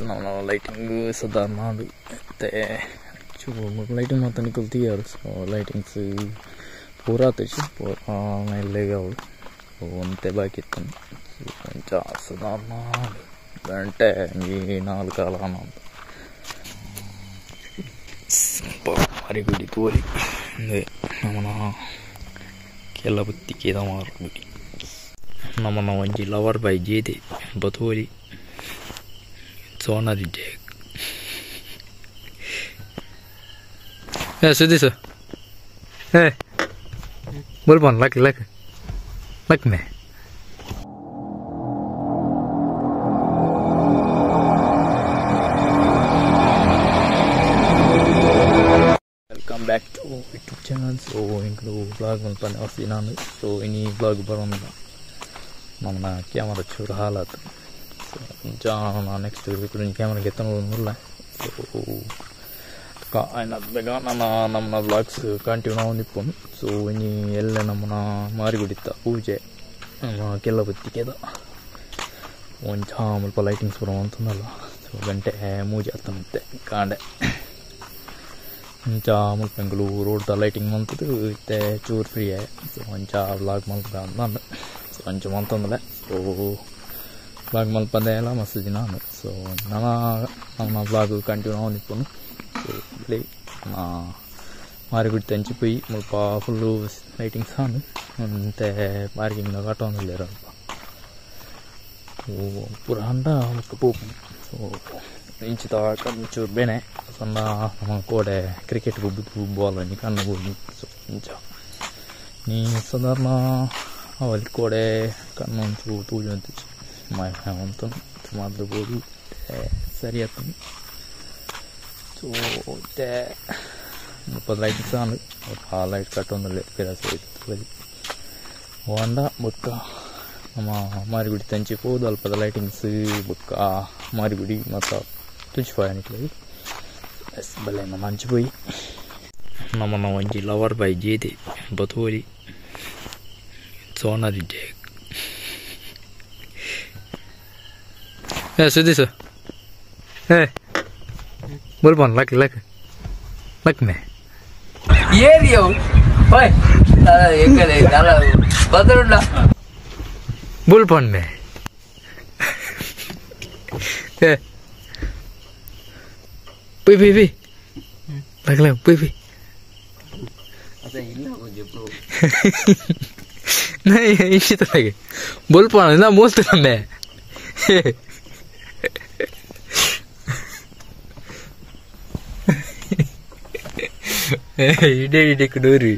ನಾವು ಲೈಟಿಂಗ್ ಸಾಧಾರಣ ಮತ್ತೆ ಲೈಟಿಂಗ್ ಮಾತ್ರ ನಿಕಲ್ತೀಯಾರು. ಸೊ ಲೈಟಿಂಗ್ಸ್ ಪೂರ ಆತೈತಿ ಪೂರ ಎಲ್ಲೆಗೆ ಅವಳು ಒಂತೆ ಬಾಕಿ ಇತ್ತು. ಒಂಚ ಸಾಧಾರಣ ಗಂಟೆ ಈ 4 ಕಾಲ ಅಂತ ಮಾರಿಗುಡಿ ತೋರಿ ನಮ್ಮನ ಕೆಲ ಬತ್ತಿಗೆ ಮಾರುಗುಡಿ ನಮ್ಮನ ಒಂಜಿ ಲವರ್ ಬೈ ಜೇದೆ ಬತೋಲಿ ಸೋನದಿದ್ದೆ. ಏ ಸುದ್ದಿ ಸರ್, ಏ बोल luck luck luck may. Welcome back to YouTube channel. So ಇಂಕ್ಲು blog ಮಲ್ಪನೆ ಹೊಸ ನಾನು. ಸೊ ಇನಿ ಬ್ಲಾಗ್ ಬರೋಣ ನಮ್ಮ ಕ್ಯಾಮರಾ ಚೂರು ಹಾಲಾತು. ಸೊ ನೆಕ್ಸ್ಟ್ ಕ್ಯಾಮರಾ ಗೆತ್ತನಲ್ಲ. ಸೊ ಬೇಗ ನನ್ನ ನಮ್ಮನ್ನ ಬ್ಲಾಗ್ಸ್ ಕಂಟಿನ್ಯೂ ನಿಪ್ಪುನು. ಸೊ ಇನಿ ಎಲ್ಲ ನಮ್ಮನ್ನ ಮಾರಿಗುಡಿತ್ತ ಪೂಜೆ ನಮ್ಮ ಕೆಲ ಬತ್ತಿಗೆದ ಒಂಚ ಮುಲ್ಪ ಲೈಟಿಂಗ್ಸ್ ಬರೋ ಅಂತಂದಲ್ಲ. ಸೊ ಗಂಟೆ ಮೂಜೆ ಆತ ಮತ್ತೆ ಕಾಂಡೆ ಒಂಚ ಮುಲ್ಪ ಎಂಕುಲು ರೋಡ್ದ ಲೈಟಿಂಗ್ ಮಂತದ್ದು ಇತ್ತೆ ಚೂರು ಫ್ರೀ ಆಯ್. ಸೊ ಒಂಚ ಬ್ಲಾಗ್ ಮಲ್ಪ ಅಂದ. ಸೊ ಅಂಚ ಮಂತಂದಲೆ. ಸೊ ಬ್ಲಾಗ್ ಮಲ್ಪಂದೆ ಎಲ್ಲ ಮಸ್ತ್ ದಿನ. ಸೊ ನನ್ನ ನಮ್ಮ ಬ್ಲಾಗ್ ಕಂಟಿನ್ಯೂ ನಿಪ್ಪುನು. ಸೊ ಮಾರಿಗುಡಿ ತಂಚಿ ಪೋಯಿ ಮುಲ್ಪ ಫುಲ್ಲು ಲೈಟಿಂಗ್ಸ್ ಆನ್ ಮತ್ತೆ ಪಾರ್ಕಿಂಗ್ ಕಟ್ಟೊಂದುಲ್ಲೆರ್ ಅಲ್ಪ ಪೂರ ಅಂಡ ಮುಕ್ಕ ಪೋಪುಂಡು. ಸೊ ಇಂಚಿದ ಒಂಚೂರು ಬೇನೆ ಸಣ್ಣ ನಮ್ಮ ಕೋಡೆ ಕ್ರಿಕೆಟ್ ಗೊಬ್ಬುದು ಬಾಲ್ ಒಂಜಿ ಕಣ್ಣು ಬೋಡು. ಸೊ ಇಂಚ ನೀ ಸಾಧಾರಣ ಅವಲ್ಲಿ ಕೋಡೆ ಕಣ್ಣು ಒಂಚೂರು ತೂಜೊಂತಿಜ್ಜಿ ಮಾಯ ಮಾಯ ಮಂತೊಂದು ಮಾತ್ರ ಬೋಡು ಸರಿ ಆತುಂಡು. ಸೊ ಇತ್ತೆ ಮುಲ್ಪ ಲೈಟಿಂಗ್ಸ್ ಆಂಡ್ ಆ ಲೈಟ್ ಕಟ್ಟೊಂದುಲ್ಲೆರ್ ಪಿರ ಸೈಡ್ ಪೋಂಡ ಬೊಕ್ಕ ನಮ್ಮ ಮಾರಿಗುಡಿ ತಂಚಿ ಪೋದು ಅಲ್ಪದ ಲೈಟಿಂಗ್ಸ್ ಬೊಕ್ಕ ಮಾರಿಗುಡಿ ಮಾತ ತುಚ್ಪಾಯ ನಿಕ್ಲೆಗ್ ಎಸ್ ಬಲೆ ನಮ್ಮ ಅಂಚಿ ಪೋಯಿ ನಮ್ಮನ ಒಂಜಿ ಲವರ್ ಬೈ ಜೇದೆ ಬತೋಲಿ ಸೋನದಿದ್ದೆ. ಏ ಸುದ್ದಿ ಸರ್, ಏ बोल luck luck luck may ಏರಿಯೋ ಓಯ್ ಎಂಗಲೆ ದಾಲ ಬದರುಂಡ बोल पन में. A P P P luck luck P P ಅದ ಇಲ್ಲ ಒಂಜಿ ಬ್ರೋ नहीं इसी तरह के बोल पन ना मोस्त में. ಇಡೇ ಇಡೇ ಕುಡೋರಿ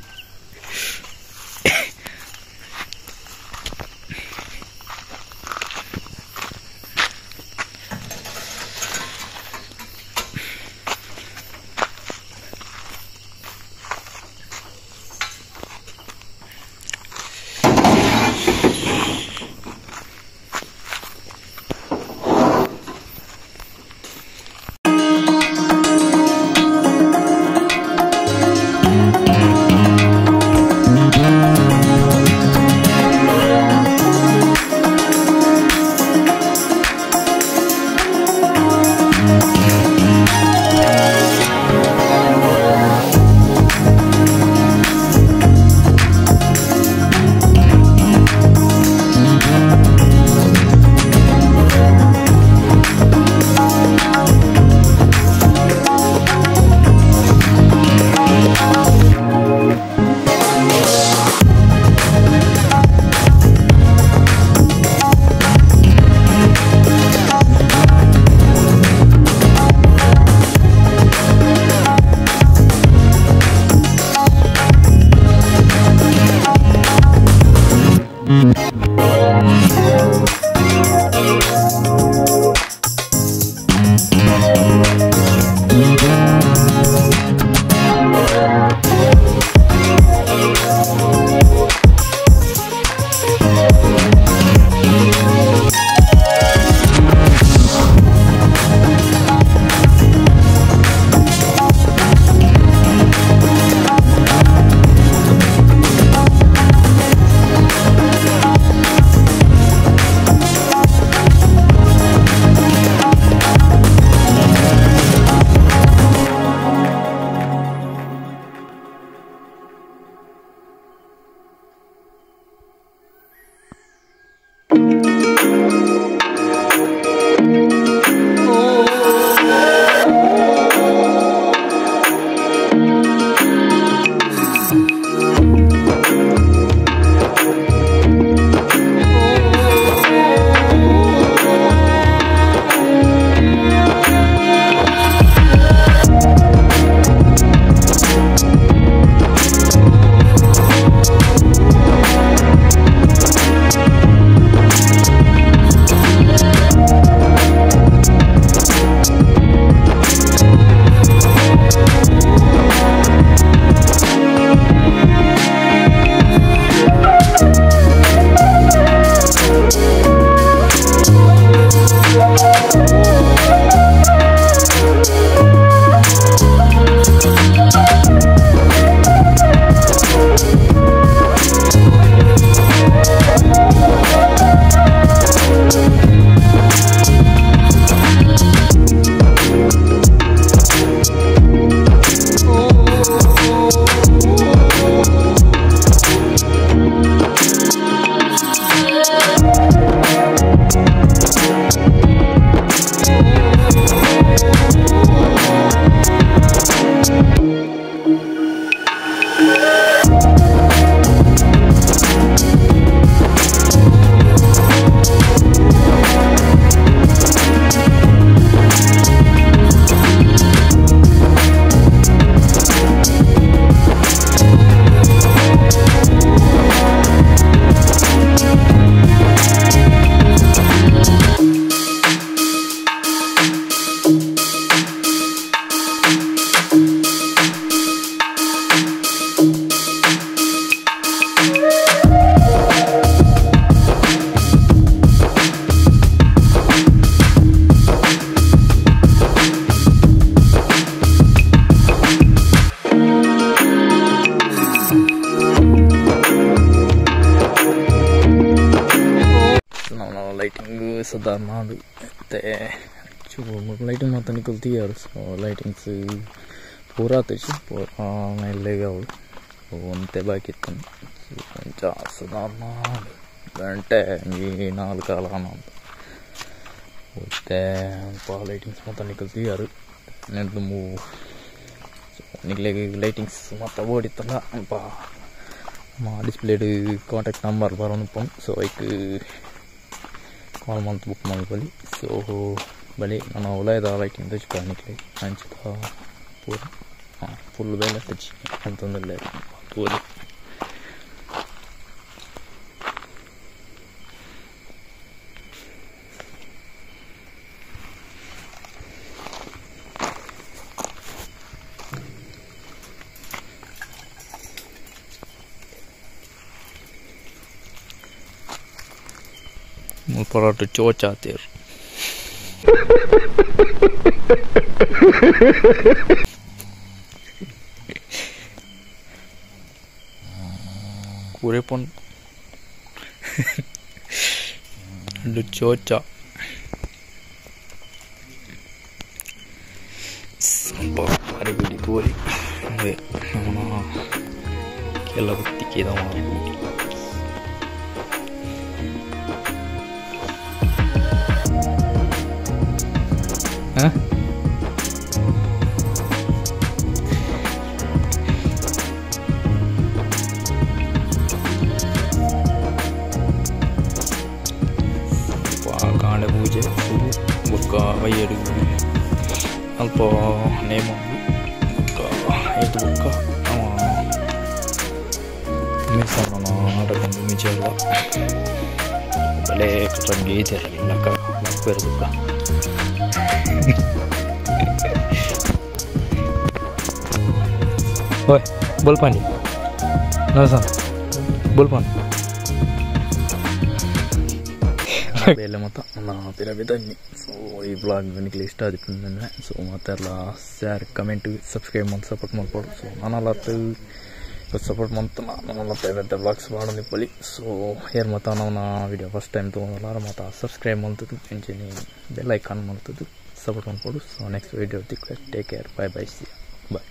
ಸಾಧಾರಣ ಲೈಟಿಂಗ್ ಮಾತ ನಿಕುಲು ತೀಯರು. ಸೊ ಲೈಟಿಂಗ್ಸ್ ಪೂರಾ ತೇಜಿ ಪೂರಾ ಇಲ್ಲೆಗೆ ಅವಳು ಒಂತೆ ಬಾಕಿ ಇತ್ತು. ಒಂಚ ಸಾಧಾರಣ ಗಂಟೆ ಒಂಜಿ 4 ಕಾಲ ಅಂತ ಮತ್ತೆ ಲೈಟಿಂಗ್ಸ್ ಮಾತ ನಿಕುಲು ತೀಯರು ನೆಡ್ದು. ನಿಕ್ಲೆಗ್ ಲೈಟಿಂಗ್ಸ್ ಮಾತ ಓಡಿತ್ತಲ್ಲ ಅಲ್ಪ ಡಿಸ್ಪ್ಲೇಡ್ ಕಾಂಟ್ಯಾಕ್ಟ್ ನಂಬರ್ ಬರೋನು. ಸೊ ಐಕ್ ಕಾಲ್ ಮಂತ್ ಬುಕ್ ಮಲ್ಪೊಲಿ. ಸೊ ಬಲಿ ನಾನು ಉಲಾಯದ ಲೈಟಿಂಗ್ ತೋಜಿಪ ನಿಕ್ಲೆ ಅಂಚಿದ ಪೂರ ಫುಲ್ ಬೇಲೆ ತಜ್ಜಿ ಅಂತಂದಿಲ್ಲ ತೋಲಿ. ಪರಾಟ ಚೋಚಾತೇರ್ ಕೂರೆಪೊನ್ ಚೋಚ ಅರಿಗುಡಿ ತೋರಿ ಕೆಲ ಬತ್ತಿಗೆ ಕಾಂಡೆ ಪೂಜೆ ಬೊಕ್ಕ ಬಯ್ಯಡು ಅಲ್ಪ ನೇಮ ಬೊಕ್ಕ ಐದು ಬೊಕ್ಕ ನಾಟಕ ಮಿಜೆಲ್ಲ ಬಲೆ ಕಟ್ಟಂಗೆ ಇಲ್ಲ ಬೊಕ್ಕ. ಓಯ್ ಬೋಲ್ಪಾನಿ ನವಸಾನ ಬೋಲ್ಪಾನಿ ಬೇಲೆ ಮತ್ತ ಪಿರ. ಸೊ ಈ ಬ್ಲಾಗ್ ನಿಕ್ಲೆ ಇಷ್ಟ ಆದಿಪ್ಪು. ಸೊ ಮತ್ತೆಲ್ಲ ಶೇರ್ ಕಮೆಂಟ್ ಸಬ್ಸ್ಕ್ರೈಬ್ ಮಾಡಿ ಸಪೋರ್ಟ್ ಮಾಡ್ಕೊಡು. ಸೊ ನಾನಲ್ಲ ಸಪೋರ್ಟ್ ಮಂತ ನಾನಲ್ಲ ಬೇತೆ ಬ್ಲಾಗ್ಸ್ ಮಾಡೋದಿಪ್ಪಲಿ. ಸೊ ಏರ್ ಮತ್ತ ನಾವು ವಿಡಿಯೋ ಫಸ್ಟ್ ಟೈಮ್ ತೊಗೊಂಡಲ್ಲ ಮತ್ತು ಸಬ್ಸ್ಕ್ರೈಬ್ ಮಾಡ್ತದ್ದು ಎಂಚಿನಿ ಬೆಲ್ ಐಕಾನ್ ಮಾಡ್ತದ್ದು ಸಪೋರ್ಟ್ ಮಾಡ್ಕೊಡು. ಸೊ ನೆಕ್ಸ್ಟ್ ವಿಡಿಯೋ ತಿಕ್ಕ take care, bye bye, see bye.